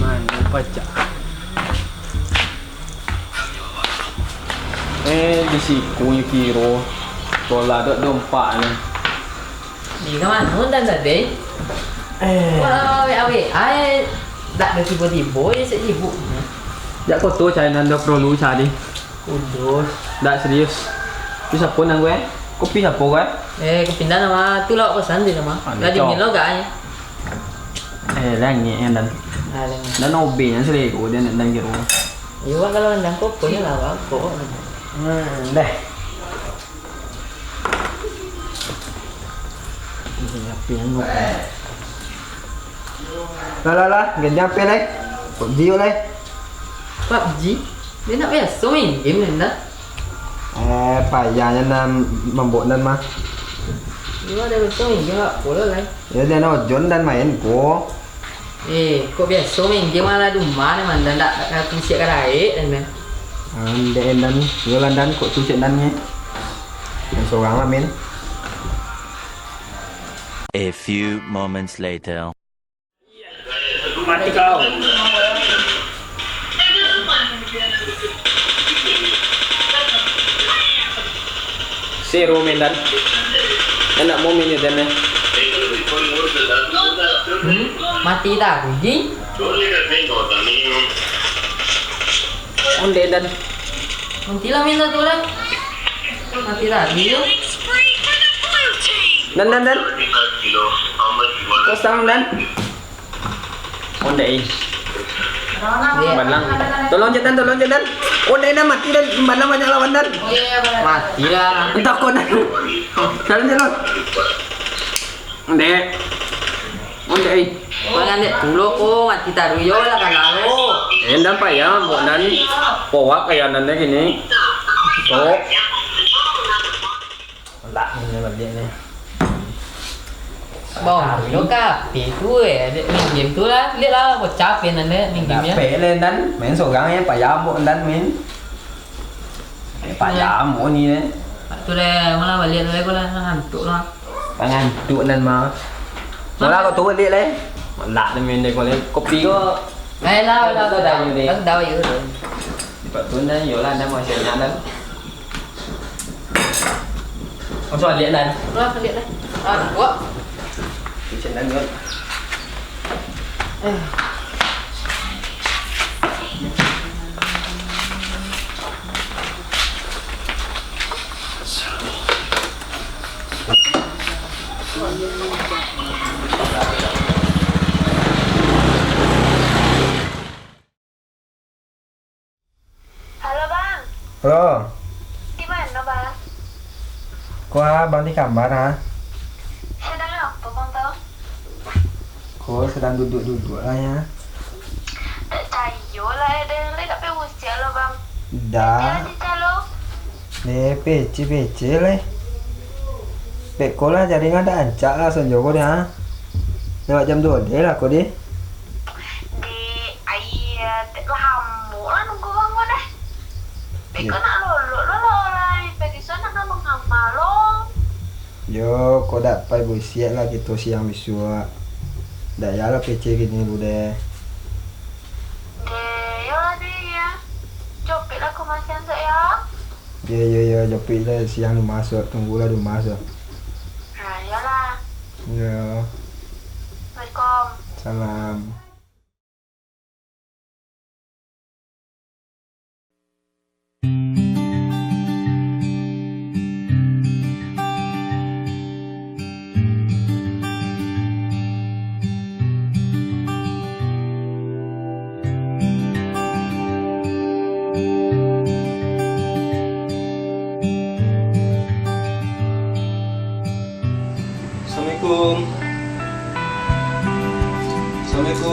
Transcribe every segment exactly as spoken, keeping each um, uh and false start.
Mano pacah. Eh, di siko nyo kiro. Bola dok dompak ni. Di ka mano, Ndan, tadi? Eh. Wah, awek-awek ai, dak ado tibo-tibo je, sik sibuk. Jak koto cari nan ado porlu cari. Kudus. Dak serius. Tu sapo nan gue? Kopi sapo gue? Eh, kopi Ndan mah. Tu lah awak pesan tu mah. Ah, lah dingin lo agaknyo. Eh, langik nyo, Ndan. Ah, langik. Ndan obeng nyo selero dia nak Ndan kiro. Iyo, Bang, kalau Ndan kopi lah, Bang. Kok. Hmm, deh. Ini api yang bukan. Lah, lah, lah, ganjang api lai. PUBG yuk lai. PUBG? Dia nak biaso main game ni, Ndan? Eh, payah nyo nan mambuek nan mah. Iyo, ado biaso main game, apo lo lai? Yo, jan ojon Ndan main ko. Eh, kok biaso main game malah di rumah ni, Ndan, dak, dak, dak, karaek, Ndan. Andek, Ndan. Yo lah, Ndan, kok tu cek Ndan ni. Main sorang lah, main. A few moments later. Mati kau. Seru main, Dan. Enak mau main, Dan, eh. Hmm? Mati dah, anjing. Onde, Dan. Mati lah main satu lah. Mati lagi yo. Dan, Dan, Dan. Kosong, Dan. Onde, eh. Balang. Tolong, cek, Dan, tolong, cek, Dan. Onde, Dan, mati, Dan. Balang banyak lawan, Dan. Mati lah. Entah kau, Dan. Jalan, jalan. Onde. Onde, eh. Kau ngan dek pulo ko, mati taruih yo lah, kan, lo. Eh, Dan, payah, buat Dan. Powak kayak Dan dek gini. Sok. Lah, ini balik ni. Bang, lo kape tu, eh, dek main game tu lah. Lihat lah, bocah pe nan dek main game ya. Capek le, Dan. Main sorang ya, payah, buat Dan main. Eh, payah, buat ni, eh. Tu deh, malah balik dulu, aku lah ngantuk lah. Ngantuk nan mah. Malah kau turun, Dik, leh. Malah ni main dek kau, leh. Kopi kau. Eh, lah, lah, dah, dah, dah, dah, dah. Cepat turun dah, yolah, dah masih banyak dah. Langsung balik dah. Lah, balik dah. Ah, kau. Kitchen dah, kau. Eh. Halo, Bang. Halo. Di mano, Bang? Ko, Bang di kamar, ha? Sadang apo, Bang, tu? Ko sadang duduak-duduak lah, ya. Dak cayo lah, eh, deh. Lai dak pai busiak lo, Bang. Dak. Dak calo. Deh, pece-pece lah. Dek ko lah, jaringan dak rancak lah, sonjo ko deh, ha. Lewat jam duo deh lah ko deh. Dek, ai, dek lamo lah nunggu Bang ko deh. Dek ko nak lolok lo lah, lai. Pagi so nak nulung amak lo. Yo, ko dak pai busiak lah kito siang bisuak. Dak yah lah pece kini lu deh. Deh, yo lah deh, ya. Jopik lah ko masiang sek, ya. Yo, yo, yo, jopik lah siang di rumah so. Tunggu lah di rumah so. Nah, yo lah. Yo. Assalamualaikum. Salam. Assalamualaikum. Assalamualaikum.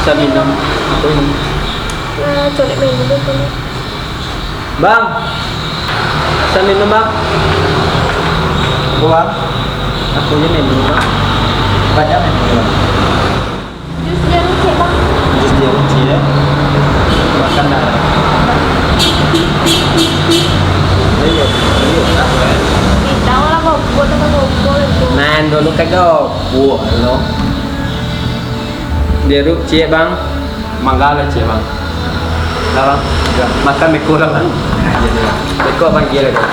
Bisa minum. Aku minum. Nah, colek main dulu tu. Bang. Bisa minum, Bang. Aku, Bang. Aku je main dulu, Bang. Banyak main dulu, Bang. Jus jeruk, Cek, Bang. Jus jeruk, Cek, ya. Makan dah. Ayo, ayo, apa, ya? Tidak lah, gopo, tambah gopo itu. Main dulu, kagak gopo, lo. Jeruk, Cek, Bang. Mangga lah, Cek, Bang. Lah, Bang. Ya. Makan beko lah, Bang. Beko panggil aku.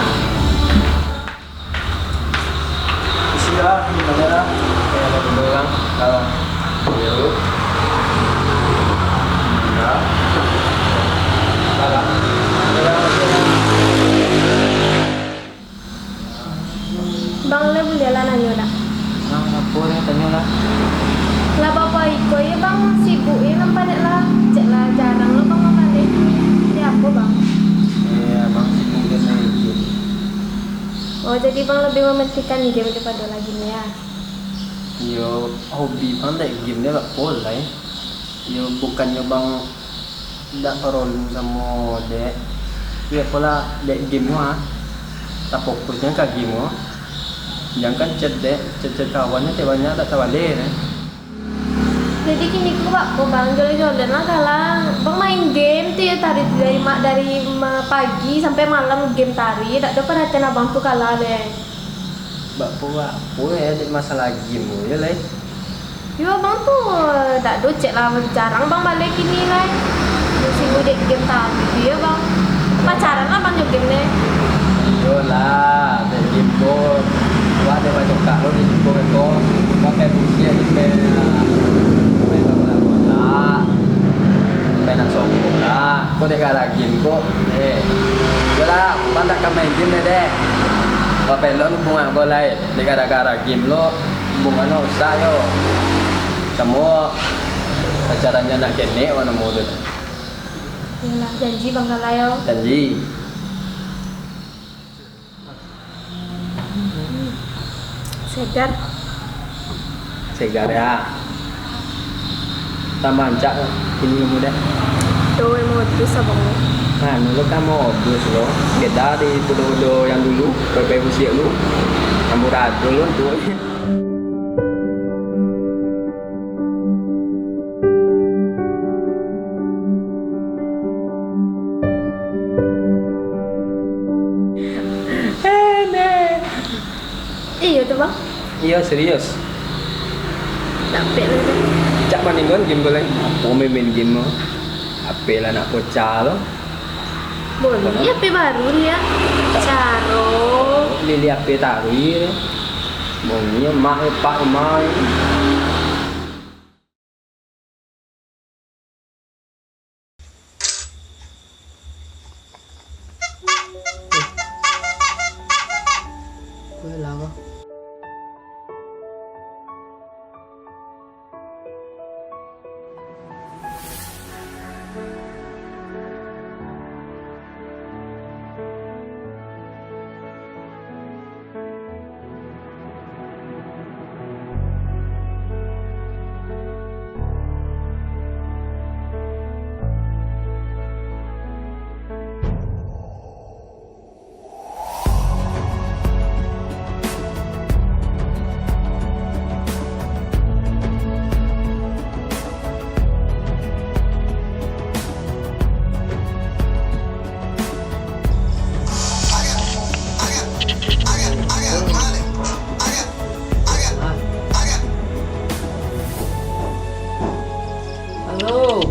Isi lah, gimana lah? Ya, ada dulu, Bang. Kalau jeruk. Ya. Salam. Bang, lah buliah lah nanyo dak? Ah, apo lah, tanyo lah. Lah, bapo iko yo, Bang, sibuk yo nampak dek lah. Cek lah, jarang lo Bang mabaleh. Yo apo, Bang? Iyo, Bang, sibuk jo main game. Oh, jadi Bang lebih mementingkan game daripado lah game, yo? Iyo, hobi Bang dek game dek lah, apo lai. Yo, bukannyo Bang dak parolu samo dek. Yo, apo lah, dek game tu, ah. Tafokus nian ka game tu. Jan kan chat dek, chat-chat kawan nyo chat banyak dak tabaleh, eh. Jadi kini ko bak ko, Bang, jolen-jolen lah kalah. Bang main game tu yo tadi dari ma-, dari ma-, pagi sampai malam game tadi, dak ado paratian abang tu kalah deh. Bak ko, bak ko, eh, dek masalah game tu yo lai. Yo, abang tu, eh, dak do cek lah, jarang bang baleh kini lai. Yo, sibuk dek game tadi tu yo, bang. Pacaran lah bang jo game ne. Iyolah, dek game ko. Wah, dek bacokak lo dek game ko, beko. Pakai busi aja main, main bola. Main nak songkok lah. Ko dek gara game ko. Eh. Iyolah, bang dak ka main game deh, deh. Bapelok lu bunga ko lai. Dek gara-gara game lo, hubungan lo rusak yo. Samo pacaran nyo nak kenek, wah, namo tu. Iyolah, janji bang kalah yo. Janji. Segar. Segar ya. Tambah rancak kini ilmu deh. Tu modus abang tu. Anu lo kan modus lo. Beda di tudo-tudo yang dulu, pepe busiak lu. Amburadul lo tu. Iyo tu bang. Iyo, serius. Capek lah tu. Cak main game ko lai. Apo main-main game ko? H P lah nak pocah lo. Boli H P baru ni ya. Caro. Lili H P taruih. Bongi mak epak emai. Halo.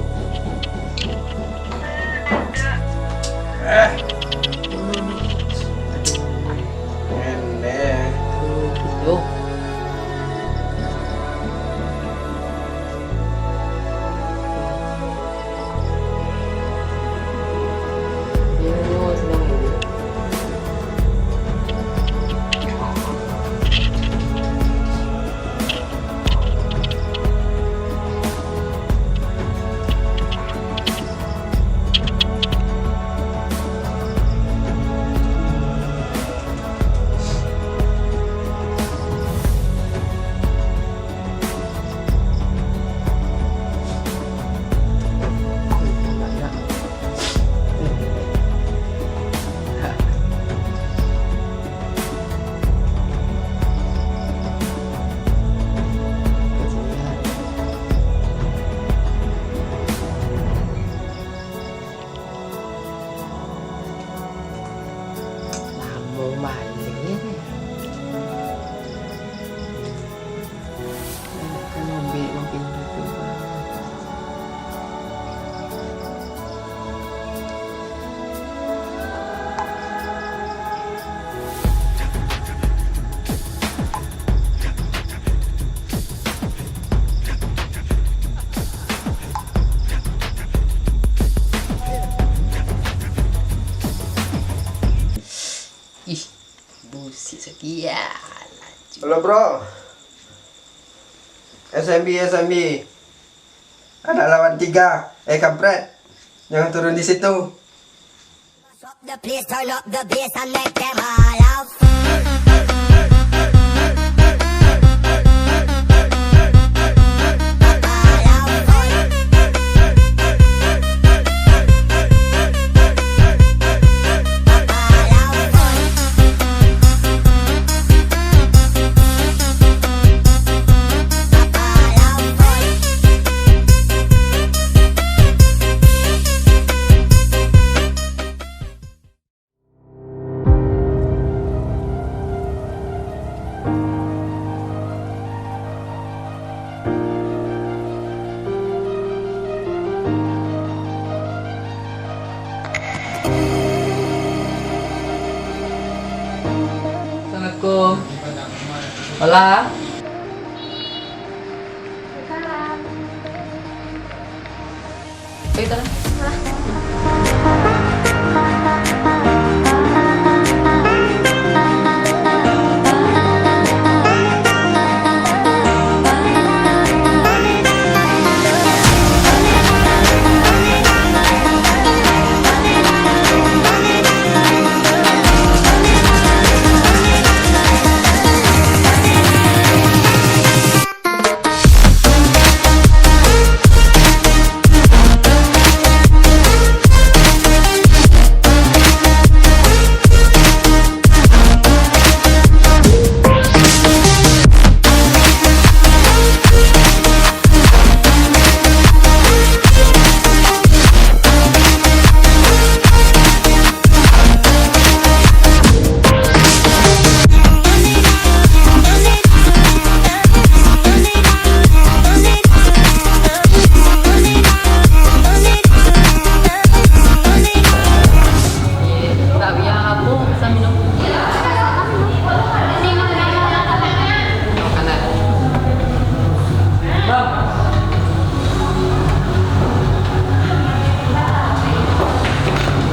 Eh. Aduh. Aduh, gitu. Halo, bro. S M B, S M B. Ada lawan tiga. Eh, kampret. Jangan turun di situ. Up the place, turn up the bass and make them all out. Assalamualaikum. Hola. Salam.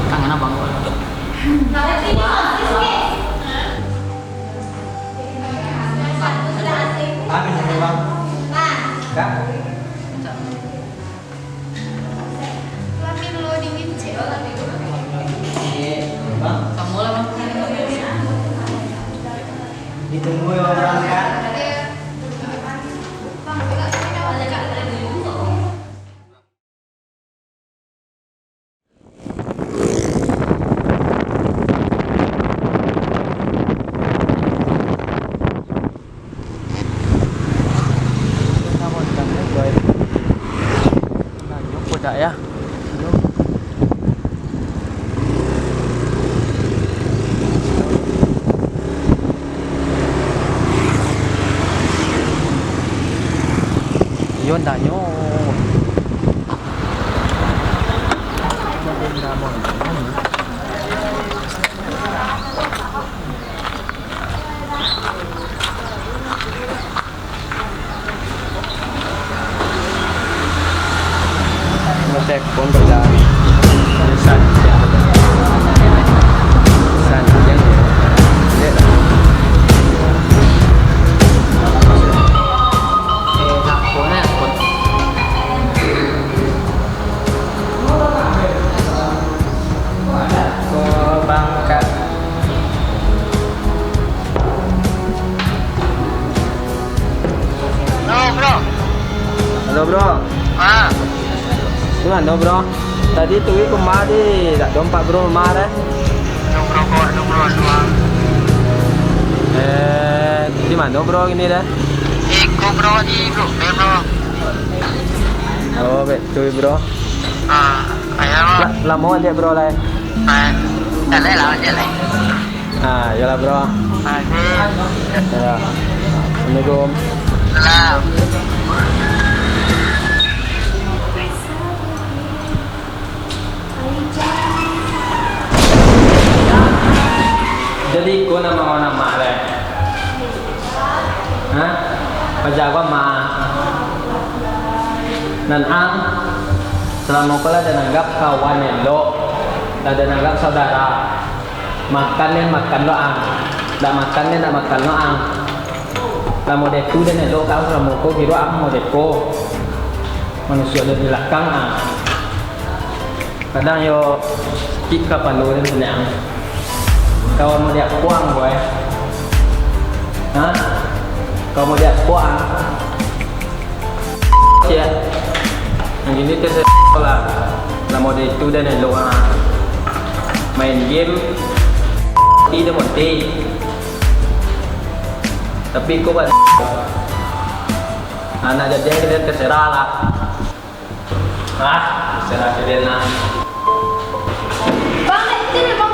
Tangan abang. Anu, bang. Kak? Lamin lo dingin, cek. Iya, bang. Kamu lah, bang. Ditunggu ya, bang, ya. Iya. Bang, kita sepeda, Kak. Nah, joko dak ya? Iyo, ndak nyo. Ngetek pun beda. Santiang. Santiang. Eh, nak pun, nak pun. Ko bangka. Halo, bro. Halo, bro. Ah. Di mano, bro? Tadi tu kemari, dak dompak bro kemari. Aduh, bro, kok, aduh, bro, aduh, ah. Eh, di mano, bro, ini dah? Iko, bro, di Blok B, bro. Oh, betul, bro. Ah, ayo, bro. La-, lamo aja, bro, lai. Ah, jalai lah, jalai. Ah, iyolah, bro. Oke. Yo. Assalamualaikum. Salam. Jadi, iko nan mangana mak lai. Hah? Paja ko mak. Nan ang, salamo ko lah den anggap kawan elok, lah den anggap saudara. Makan den makan lo ang, dak makan den dak makan lo ang. Lah model tu den elok, kau salamo ko kiro ang model ko. Manusia dari balakang, ah. Kadang yo sakik kapalo den bilang. Kau model apo ang, boy? Hah? Kau model apo ang? Sia. Yang gini tu saya lah. Lah model tu den elok, ah. Main game. Tidak mati. Tapi kau buat anak jadi kita terserah lah. Ah, terserah kalian lah. Bang, itu nih, Bang.